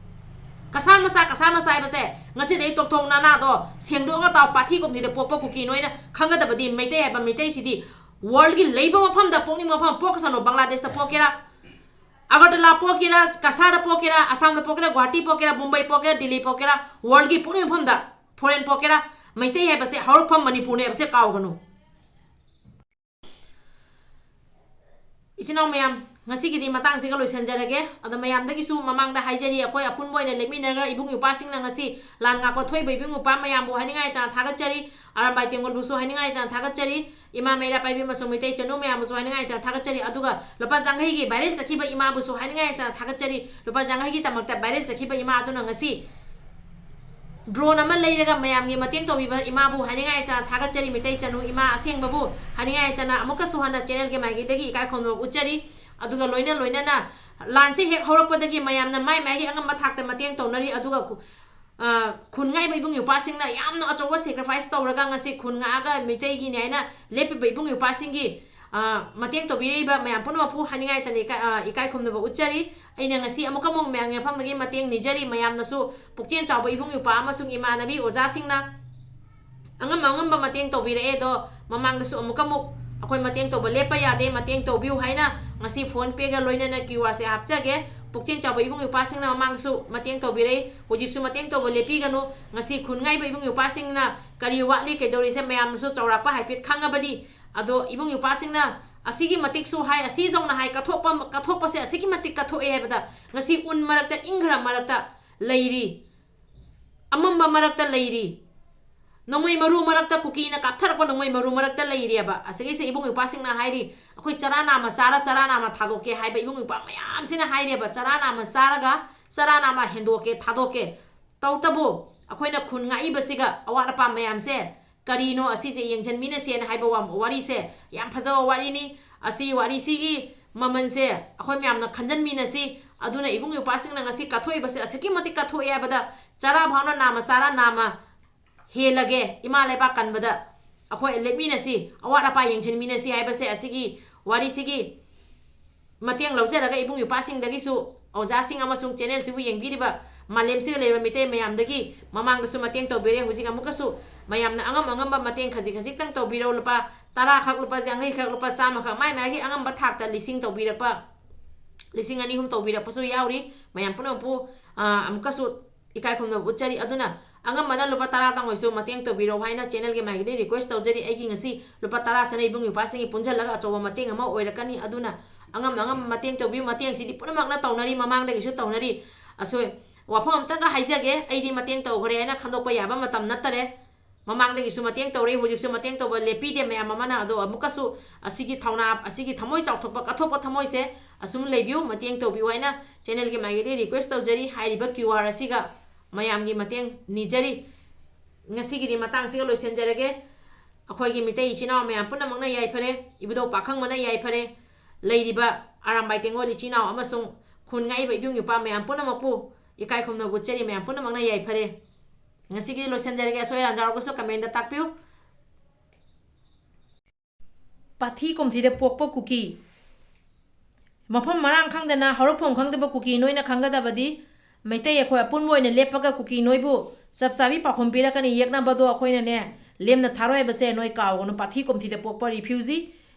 ꯀꯁꯥꯔ ꯃꯆꯥ, ꯀꯁꯥꯔ ꯃꯆꯥ ꯍꯥꯏꯕꯁꯦ ꯉꯁꯤꯗꯒꯤ ꯇꯣꯛꯊꯣꯛ, ꯅꯅꯥꯗꯣ ꯁꯦꯡꯗꯣꯛꯑꯒ ꯇꯥꯎ꯫ ꯄꯥꯊꯤ ꯀꯨꯝꯊꯤꯗ ꯄꯣꯛꯄ ꯀꯨꯀꯤ ꯅꯣꯏꯅ ꯈꯪꯒꯗꯕꯗꯤ ꯃꯩꯇꯩ ꯍꯥꯏꯕ ꯃꯩꯇꯩꯁꯤꯗꯤ ꯋꯥꯔꯜꯒꯤ ꯂꯩꯕ ꯃꯐꯝꯗ ꯄꯣꯛꯅꯤꯡꯕ ꯃꯐꯝ ꯄꯣꯛꯀꯁꯅꯨ꯫ ꯕꯪꯒ꯭ꯂꯥꯗꯦꯁꯇ ꯄꯣꯛꯀꯦꯔꯥ, ꯑꯒꯔꯇꯂꯥ ꯄꯣꯛꯀꯦꯔꯥ, ꯀꯁꯥꯔꯗ ꯄꯣꯛꯀꯦꯔꯥ, ꯑꯁꯥꯝꯗ ꯄꯣꯛꯀꯦꯔꯥ, ꯒꯨꯋꯥꯍꯥꯇꯤ ꯄꯣꯛꯀꯦꯔꯥ, ꯃꯨꯝꯕꯥꯏ ꯄꯣꯛꯀꯦꯔꯥ, ꯗꯤꯜꯂꯤ ꯄꯣꯛꯀꯦꯔꯥ, ꯋꯥꯔꯜꯒꯤ ꯄꯣꯛꯅꯤꯡꯕ ꯃꯐꯝꯗ, ꯐꯣꯔꯦꯟ ꯄꯣꯛꯀꯦꯔꯥ, ꯃꯩꯇꯩ ꯍꯥꯏꯕꯁꯦ ꯍꯧꯔꯛꯐꯝ ꯃꯅꯤꯄꯨꯔꯅꯦ ꯍꯥꯏꯕꯁꯦ ꯀꯥꯎꯒꯅꯨ꯫ ꯏꯆꯤꯟ ꯏꯅꯥꯎ ꯃꯌꯥꯝ, ꯉꯁꯤꯒꯤꯗꯤ ꯃꯇꯥꯡꯁꯤꯒ ꯂꯣꯏꯁꯤꯟꯖꯔꯒꯦ꯫ ꯑꯗꯣ ꯃꯌꯥꯝꯗꯒꯤꯁꯨ ꯃꯃꯥꯡꯗ ꯍꯥꯏꯖꯔꯤ, ꯑꯩꯈꯣꯏ ꯑꯄꯨꯟꯕ ꯑꯣꯏꯅ ꯂꯦꯞꯃꯤꯟꯅꯔꯒ ꯏꯕꯨꯡ ꯏꯄ꯭ꯋꯥꯁꯤꯡꯅ ꯉꯁꯤ ꯂꯥꯟ ꯉꯥꯛꯄ ꯊꯣꯛꯏꯕ ꯏꯕꯨꯡ ꯏꯄ꯭ꯋꯥ ꯃꯌꯥꯝꯕꯨ ꯍꯥꯏꯅꯤꯡꯉꯥꯏ ꯂꯩꯇꯅ ꯊꯥꯒꯠꯆꯔꯤ, ꯑꯔꯥꯝꯕꯥꯏ ꯇꯦꯡꯒꯣꯜꯕꯨꯁꯨ ꯍꯥꯏꯅꯤꯡꯉꯥꯏ ꯂꯩꯇꯅ ꯊꯥꯒꯠꯆꯔꯤ, ꯏꯃꯥ ꯃꯩꯔꯥ ꯄꯥꯏꯕꯤ ꯑꯃꯁꯨꯡ ꯃꯩꯇꯩ ꯆꯅꯨ ꯃꯌꯥꯝꯕꯨꯁꯨ ꯍꯥꯏꯅꯤꯡꯉꯥꯏ ꯂꯩꯇꯅ ꯊꯥꯒꯠꯆꯔꯤ꯫ ꯑꯗꯨꯒ ꯂꯨꯄꯥ ꯌꯥꯡꯈꯩꯒꯤ viral ꯆꯠꯈꯤꯕ ꯏꯃꯥꯕꯨꯁꯨ ꯍꯥꯏꯅꯤꯡꯉꯥꯏ ꯂꯩꯇꯅ ꯊꯥꯒꯠꯆꯔꯤ꯫ ꯂꯨꯄꯥ ꯌꯥꯡꯈꯩꯒꯤꯗꯃꯛꯇ viral ꯆꯠꯈꯤꯕ ꯏꯃꯥ ꯑꯗꯨꯅ ꯉꯁꯤ drone ꯑꯃ ꯂꯩꯔꯒ ꯃꯌꯥꯝꯒꯤ ꯃꯇꯦꯡ ꯇꯧꯕꯤꯕ ꯏꯃꯥꯕꯨ ꯍꯥꯏꯅꯤꯡꯉꯥꯏ ꯂꯩꯇꯅ ꯊꯥꯒꯠꯆꯔꯤ꯫ ꯃꯩꯇꯩ ꯆꯅꯨ ꯏꯃꯥ ꯑꯁꯦꯡꯕꯕꯨ ꯍꯥꯏꯅꯤꯡꯉꯥꯏ ꯂꯩꯇꯅ ꯑꯃꯨꯛꯀꯁꯨ ꯍꯟꯅ channelꯒꯤ ꯃꯥꯏꯀꯩꯗꯒꯤ ꯏꯀꯥꯏ ꯈꯨꯝꯅꯕ ꯎꯠꯆꯔꯤ꯫ ꯑꯗꯨꯒ ꯂꯣꯏꯅ ꯂꯣꯏꯅꯅ ꯂꯥꯟꯁꯦ ꯍꯦꯛ ꯍꯧꯔꯛꯄꯗꯒꯤ ꯃꯌꯥꯝꯅ ꯃꯥꯏ ꯃꯥꯏꯒꯤ ꯑꯉꯝꯕ ꯊꯥꯛꯇ ꯃꯇꯦꯡ ꯇꯧꯅꯔꯤ꯫ ꯑꯗꯨꯒ ꯈꯨ-, ꯑ, ꯈꯨꯟ ꯉꯥꯛꯏꯕ ꯏꯕꯨꯡ ꯏꯄ꯭ꯋꯥꯁꯤꯡꯅ ꯌꯥꯝꯅ ꯑꯆꯧꯕ sacrifice ꯇꯧꯔꯒ ꯉꯁꯤ ꯈꯨꯟ ꯉꯥꯛꯑꯒ ꯃꯩꯇꯩꯒꯤꯅꯤ ꯍꯥꯏꯅ ꯂꯦꯞꯄꯤꯕ ꯏꯕꯨꯡ ꯏꯄ꯭ꯋꯥꯁꯤꯡꯒꯤ, ꯑ, ꯃꯇꯦꯡ ꯇꯧꯕꯤꯔꯛꯏꯕ ꯃꯌꯥꯝ ꯄꯨꯝꯅꯃꯛꯄꯨ ꯍꯥꯏꯅꯤꯡꯉꯥꯏ ꯂꯩꯇꯅ ꯏꯀꯥꯏ, ꯑ, ꯏꯀꯥꯏ ꯈꯨꯝꯅꯕ ꯎꯠꯆꯔꯤ꯫ ꯑꯩꯅ ꯉꯁꯤ ꯑꯃꯨꯛꯀ ꯑꯃꯨꯛ ꯃꯌꯥꯝꯒꯤ ꯃꯐꯝꯗꯒꯤ ꯃꯇꯦꯡ ꯅꯤꯖꯔꯤ꯫ ꯃꯌꯥꯝꯅꯁꯨ ꯄꯨꯛꯆꯦꯜ ꯆꯥꯎꯕ ꯏꯕꯨꯡ ꯏꯄ꯭ꯋꯥ ꯑꯃꯁꯨꯡ ꯏꯃꯥꯟꯅꯕꯤ ꯑꯣꯖꯥꯁꯤꯡꯅ ꯑꯉꯝꯕ ꯑꯉꯝꯕ ꯃꯇꯦꯡ ꯇꯧꯕꯤꯔꯛꯑꯦ꯫ ꯑꯗꯣ ꯃꯃꯥꯡꯗꯁꯨ ꯑꯃꯨꯛꯀ ꯑꯃꯨꯛ ꯑꯩꯈꯣꯏ ꯃꯇꯦꯡ ꯇꯧꯕ ꯂꯦꯞꯄ ꯌꯥꯗꯦ, ꯃꯇꯦꯡ ꯇꯧꯕꯤꯌꯨ ꯍꯥꯏꯅ ꯉꯁꯤ PhonePeꯒ ꯂꯣꯏꯅꯅ QR ꯁꯦ ꯍꯥꯞꯆꯒꯦ꯫ ꯄꯨꯛꯆꯦꯜ ꯆꯥꯎꯕ ꯏꯕꯨꯡ ꯏꯄ꯭ꯋꯥꯁꯤꯡꯅ ꯃꯃꯥꯡꯗꯁꯨ ꯃꯇꯦꯡ ꯇꯧꯕꯤꯔꯛꯏ, ꯍꯧꯖꯤꯛꯁꯨ ꯃꯇꯦꯡ ꯇꯧꯕ ꯂꯦꯞꯄꯤꯒꯅꯨ꯫ ꯉꯁꯤ ꯈꯨꯟ ꯉꯥꯛꯏꯕ ꯏꯕꯨꯡ ꯏꯄ꯭ꯋꯥꯁꯤꯡꯅ ꯀꯔꯤ ꯋꯥꯠꯂꯤ, ꯀꯩꯗꯧꯔꯤꯁꯦ ꯃꯌꯥꯝꯅꯁꯨ ꯆꯥꯎꯔꯥꯛꯄ ꯍꯥꯏꯐꯦꯠ ꯈꯪꯉꯕꯅꯤ꯫ ꯑꯗꯣ ꯏꯕꯨꯡ ꯏꯄ꯭ꯋꯥꯁꯤꯡꯅ ꯑꯁꯤꯒꯤ ꯃꯇꯤꯛꯁꯨ ꯍꯥꯏ, ꯑꯁꯤ ꯌꯧꯅ ꯍꯥꯏ, ꯀꯠꯊꯣꯛꯄ, ꯀꯠꯊꯣꯛꯄꯁꯦ ꯑꯁꯤꯒꯤ ꯃꯇꯤꯛ ꯀꯠꯊꯣꯛꯑꯦ ꯍꯥꯏꯕꯗ, ꯉꯁꯤ ꯎꯟ ꯃꯔꯛꯇ, ꯏꯪꯈ꯭ꯔ ꯃꯔꯛꯇ ꯂꯩꯔꯤ, ꯑꯃꯝꯕ ꯃꯔꯛꯇ ꯂꯩꯔꯤ, ꯅꯣꯡꯃꯩ ꯃꯔꯨ ꯃꯔꯛꯇ, ꯀꯨꯀꯤꯅ ꯀꯥꯞꯊꯔꯛꯄ ꯅꯣꯡꯃꯩ ꯃꯔꯨ ꯃꯔꯛꯇ ꯂꯩꯔꯦꯕ꯫ ꯑꯁꯤꯒꯤꯁꯦ ꯏꯕꯨꯡ ꯏꯄ꯭ꯋꯥꯁꯤꯡꯅ ꯍꯥꯏꯔꯤ, "ꯑꯩꯈꯣꯏ ꯆꯔꯥ ꯅꯥꯝꯃ ꯆꯥꯔ ꯆꯔꯥ ꯅꯥꯝꯃ ꯊꯥꯗꯣꯛꯀꯦ" ꯍꯥꯏꯕ ꯏꯕꯨꯡ ꯏꯄ꯭ꯋꯥ ꯃꯌꯥꯝꯁꯤꯅ ꯍꯥꯏꯔꯦꯕ꯫ "ꯆꯔꯥ ꯅꯥꯝꯃ ꯆꯥꯔꯒ ꯆꯔꯥ ꯅꯥꯝꯃ ꯍꯦꯟꯗꯣꯛꯀꯦ, ꯊꯥꯗꯣꯛꯀꯦ"꯫ ꯇꯧꯇꯕꯨ ꯑꯩꯈꯣꯏꯅ ꯈꯨꯟ ꯉꯥꯛꯏꯕꯁꯤꯒ ꯑꯋꯥꯠ ꯑꯄꯥ ꯃꯌꯥꯝꯁꯦ ꯀꯔꯤꯅꯣ, ꯑꯁꯤꯁꯦ ꯌꯦꯡꯁꯤꯟꯃꯤꯟꯅꯁꯦꯅ ꯍꯥꯏꯕ ꯋꯥ-, ꯋꯥꯔꯤꯁꯦ ꯌꯥꯝ ꯐꯖꯕ ꯋꯥꯔꯤꯅꯤ꯫ ꯑꯁꯤ ꯋꯥꯔꯤꯁꯤꯒꯤ ꯃꯃꯜꯁꯦ ꯑꯩꯈꯣꯏ ꯃꯌꯥꯝꯅ ꯈꯟꯖꯟꯃꯤꯟꯅꯁꯤ꯫ ꯑꯗꯨꯅ ꯏꯕꯨꯡ ꯏꯄ꯭ꯋꯥꯁꯤꯡꯅ ꯉꯁꯤ ꯀꯠꯊꯣꯛꯏꯕꯁꯦ ꯑꯁꯨꯛꯀꯤ ꯃꯇꯤꯛ ꯀꯠꯊꯣꯛꯑꯦ ꯍꯥꯏꯕꯗ, ꯆꯔꯥ ꯐꯥꯎꯅ ꯅꯥꯝꯃ ꯆꯥꯔ ꯅꯥꯝꯃ ꯍꯦꯜꯂꯒꯦ, ꯏꯃꯥ ꯂꯩꯕꯥꯛ ꯀꯟꯕꯗ ꯑꯩꯈꯣꯏ ꯂꯦꯞꯃꯤꯟꯅꯁꯤ, ꯑꯋꯥꯠ ꯑꯄꯥ ꯌꯦꯡꯁꯤꯟꯃꯤꯟꯅꯁꯤ ꯍꯥꯏꯕꯁꯦ ꯑꯁꯤꯒꯤ ꯋꯥꯔꯤꯁꯤꯒꯤ ꯃꯇꯦꯡ ꯂꯧꯖꯔꯒ ꯏꯕꯨꯡ ꯏꯄ꯭ꯋꯥꯁꯤꯡꯗꯒꯤꯁꯨ, ꯑꯣꯖꯥꯁꯤꯡ ꯑꯃꯁꯨꯡ ꯆꯦꯅꯦꯜꯁꯤꯕꯨ ꯌꯦꯡꯕꯤꯔꯤꯕ ꯃꯥꯂꯦꯝꯁꯤꯗ ꯂꯩꯔꯤꯕ ꯃꯤꯇꯩ ꯃꯌꯥꯝꯗꯒꯤ ꯃꯃꯥꯡꯗꯁꯨ ꯃꯇꯦꯡ ꯇꯧꯕꯤꯔꯦ꯫ ꯍꯧꯖꯤꯛ ꯑꯃꯨꯛꯀꯁꯨ ꯃꯌꯥꯝꯅ ꯑꯉꯝ ꯑꯉꯝꯕ ꯃꯇꯦꯡ ꯈꯖꯤꯛ ꯈꯖꯤꯛꯇꯪ ꯇꯧꯕꯤꯔꯣ꯫ ꯂꯨꯄꯥ ꯇꯔꯥꯈꯛ, ꯂꯨꯄꯥ ꯌꯥꯡꯈꯩꯈꯛ, ꯂꯨꯄꯥ ꯆꯥꯝꯃꯈꯛ, ꯃꯥꯏ ꯃꯥꯏꯒꯤ ꯑꯉꯝꯕ ꯊꯥꯛꯇ ꯂꯤꯁꯤꯡ ꯇꯧꯕꯤꯔꯛꯄ, ꯂꯤꯁꯤꯡ ꯑꯅꯤ ꯑꯍꯨꯝ ꯇꯧꯕꯤꯔꯛꯄꯁꯨ ꯌꯥꯎꯔꯤ꯫ ꯃꯌꯥꯝ ꯄꯨꯝꯅꯃꯛꯄꯨ, ꯑ, ꯑꯃꯨꯛꯀꯁꯨ ꯏꯀꯥꯏ ꯈꯨꯝꯅꯕ ꯎꯠꯆꯔꯤ꯫ ꯑꯗꯨꯅ ꯑꯉꯝꯕꯅ ꯂꯨꯄꯥ ꯇꯔꯥꯇꯪ ꯑꯣꯏꯁꯨ ꯃꯇꯦꯡ ꯇꯧꯕꯤꯔꯛꯎ ꯍꯥꯏꯅ ꯆꯦꯅꯦꯜꯒꯤ ꯃꯥꯏꯀꯩꯗꯒꯤ ꯔꯤꯀ꯭ꯋꯦꯁ ꯇꯧꯖꯔꯤ꯫ ꯑꯩꯒꯤ ꯉꯁꯤ ꯂꯨꯄꯥ ꯇꯔꯥꯁꯤꯅ ꯏꯕꯨꯡ ꯏꯄ꯭ꯋꯥꯁꯤꯡꯒꯤ ꯄꯨꯟꯁꯤꯜꯂꯒ ꯑꯆꯧꯕ ꯃꯇꯦꯡ ꯑꯃ ꯑꯣꯏꯔꯛꯀꯅꯤ꯫ ꯑꯗꯨꯅ ꯑꯉꯝ ꯑꯉꯝꯕ ꯃꯇꯦꯡ ꯇꯧꯕꯤꯌꯨ꯫ ꯃꯇꯦꯡꯁꯤꯗꯤ ꯄꯨꯝꯅꯃꯛꯅ ꯇꯧꯅꯔꯤ, ꯃꯃꯥꯡꯗꯒꯤꯁꯨ ꯇꯧꯅꯔꯤ꯫ ꯑꯁꯣꯏ-, ꯋꯥꯐꯝ ꯑꯝꯇꯪꯒ ꯍꯥꯏꯖꯒꯦ, ꯑꯩꯗꯤ ꯃꯇꯦꯡ ꯇꯧꯈ꯭ꯔꯦ ꯍꯥꯏꯅ ꯈꯟꯗꯣꯛꯄ ꯌꯥꯕ ꯃꯇꯝ ꯅꯠꯇꯔꯦ꯫ ꯃꯃꯥꯡꯗꯒꯤꯁꯨ ꯃꯇꯦꯡ ꯇꯧꯔꯦ, ꯍꯧꯖꯤꯛꯁꯨ ꯃꯇꯦꯡ ꯇꯧꯕ ꯂꯦꯞꯄꯤꯗꯦ ꯃꯌꯥꯝ ꯑꯃꯅ꯫ ꯑꯗꯣ ꯑꯃꯨꯛꯀꯁꯨ ꯑꯁꯤꯒꯤ ꯊꯧꯅꯥ, ꯑꯁꯤꯒꯤ ꯊꯃꯣꯏ ꯆꯥꯎꯊꯣꯛꯄ, ꯀꯠꯊꯣꯛꯄ ꯊꯃꯣꯏꯁꯦ ꯑꯁꯨꯝ ꯂꯩꯕꯤꯌꯨ, ꯃꯇꯦꯡ ꯇꯧꯕꯤꯌꯨ ꯍꯥꯏꯅ ꯆꯦꯅꯦꯜꯒꯤ ꯃꯥꯏꯀꯩꯗꯒꯤ ꯔꯤꯀ꯭ꯋꯦꯁ ꯇꯧꯖꯔꯤ꯫ ꯍꯥꯏꯔꯤꯕ ꯀ꯭ꯌꯨ ꯑꯥꯔ ꯑꯁꯤꯒ ꯃꯌꯥꯝꯒꯤ ꯃꯇꯦꯡ ꯅꯤꯖꯔꯤ꯫ ꯉꯁꯤꯒꯤꯗꯤ ꯃꯇꯥꯡꯁꯤꯒ ꯂꯣꯏꯁꯤꯟꯖꯔꯒꯦ꯫ ꯑꯩꯈꯣꯏꯒꯤ ꯃꯤꯇꯩ ꯏꯆꯤꯟ ꯏꯅꯥꯎ ꯃꯌꯥꯝ ꯄꯨꯝꯅꯃꯛꯅ ꯌꯥꯏꯐꯔꯦ, ꯏꯕꯨꯙꯧ ꯄꯥꯈꯪꯕꯅ ꯌꯥꯏꯐꯔꯦ, ꯂꯩꯔꯤꯕ ꯑꯔꯥꯝꯕꯥꯏ ꯇꯦꯡꯒꯣꯜ ꯏꯆꯤꯟ ꯏꯅꯥꯎ ꯑꯃꯁꯨꯡ ꯈꯨꯟ ꯉꯥꯛꯏꯕ ꯏꯕꯨꯡ ꯏꯄ꯭ꯋꯥ ꯃꯌꯥꯝ ꯄꯨꯝꯅꯃꯛꯄꯨ ꯏꯀꯥꯏ ꯈꯨꯝꯅꯕ ꯎꯠꯆꯔꯤ꯫ ꯃꯌꯥꯝ ꯄꯨꯝꯅꯃꯛꯅ ꯌꯥꯏꯐꯔꯦ꯫ ꯉꯁꯤꯒꯤꯗꯤ ꯂꯣꯏꯁꯤꯟꯖꯔꯒꯦ꯫ ꯑꯁꯣꯏ ꯑꯔꯥꯟ ꯌꯥꯎꯔꯒꯁꯨ ꯀꯃꯦꯟꯗ ꯇꯥꯛꯄꯤꯌꯨ꯫ ꯄꯥꯊꯤ ꯀꯣꯝꯊꯤꯗ ꯄꯣꯛꯄ ꯀꯨꯀꯤ꯫ ꯃꯐꯝ ꯃꯔꯥꯡ ꯈꯪꯗꯅ, ꯍꯧꯔꯛꯐꯝ ꯈꯪꯗꯕ ꯀꯨꯀꯤ ꯅꯣꯏꯅ ꯈꯪꯒꯗꯕꯗꯤ, ꯃꯩꯇꯩ ꯑꯩꯈꯣꯏ ꯑꯄꯨꯟꯕ ꯑꯣꯏꯅ ꯂꯦꯞꯄꯒ ꯀꯨꯀꯤ ꯅꯣꯏꯕꯨ ꯆꯞ ꯆꯥꯕꯤ ꯄꯥꯎꯈꯨꯝ ꯄꯤꯔꯛꯀꯅꯤ꯫ ꯌꯦꯛꯅꯕꯗꯣ ꯑꯩꯈꯣꯏꯅꯅꯦ, ꯂꯦꯝꯅ ꯊꯥꯔꯣꯏ ꯍꯥꯏꯕꯁꯦ ꯅꯣꯏ ꯀꯥꯎꯒꯅꯨ꯫ ꯄꯥꯊꯤ ꯀꯣꯝꯊꯤꯗ ꯄꯣꯛꯄ ꯔꯤꯐ꯭ꯌꯨꯖꯤ꯫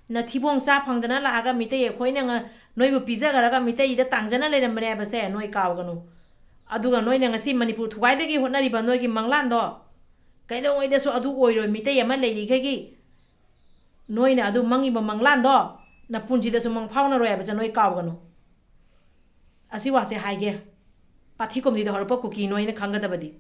ꯅꯊꯤꯕꯣꯡ ꯆꯥ ꯐꯪꯗꯅ ꯂꯥꯛꯑꯒ ꯃꯤꯇꯩ ꯑꯩꯈꯣꯏꯅ ꯉ-, ꯅꯣꯏꯕꯨ ꯄꯤꯖꯈ꯭ꯔꯒ ꯃꯤꯇꯩꯗ ꯇꯥꯡꯖꯅ ꯂꯩꯔꯝꯕꯅꯦ ꯍꯥꯏꯕꯁꯦ ꯅꯣꯏ ꯀꯥꯎꯒꯅꯨ꯫ ꯑꯗꯨꯒ ꯅꯣꯏꯅ ꯉꯁꯤ ꯃꯅꯤꯄꯨꯔ ꯊꯨꯒꯥꯏꯗꯒꯤ ꯍꯣꯠꯅꯔꯤꯕ ꯅꯣꯏꯒꯤ ꯃꯪꯂꯥꯟꯗꯣ ꯀꯩꯗꯧꯉꯩꯗꯁꯨ ꯑꯗꯨ ꯑꯣꯏꯔꯣꯏ꯫ ꯃꯤꯇꯩ ꯑꯃ ꯂꯩꯔꯤꯈꯩꯒꯤ ꯅꯣꯏꯅ ꯑꯗꯨ ꯃꯪꯉꯤꯕ ꯃꯪꯂꯥꯟꯗꯣ ꯅꯄꯨꯟꯁꯤꯗꯁꯨ ꯃꯪ ꯐꯥꯎꯅꯔꯣꯏ ꯍꯥꯏꯕꯁꯦ ꯅꯣꯏ ꯀꯥꯎꯒꯅꯨ꯫ ꯑꯁꯤ ꯋꯥꯁꯦ ꯍꯥꯏꯒꯦ, ꯄꯥꯊꯤ ꯀꯣꯝꯊꯤꯗ ꯍꯧꯔꯛꯄ ꯀꯨꯀꯤ ꯅꯣꯏꯅ ꯈꯪꯒꯗꯕꯗꯤ꯫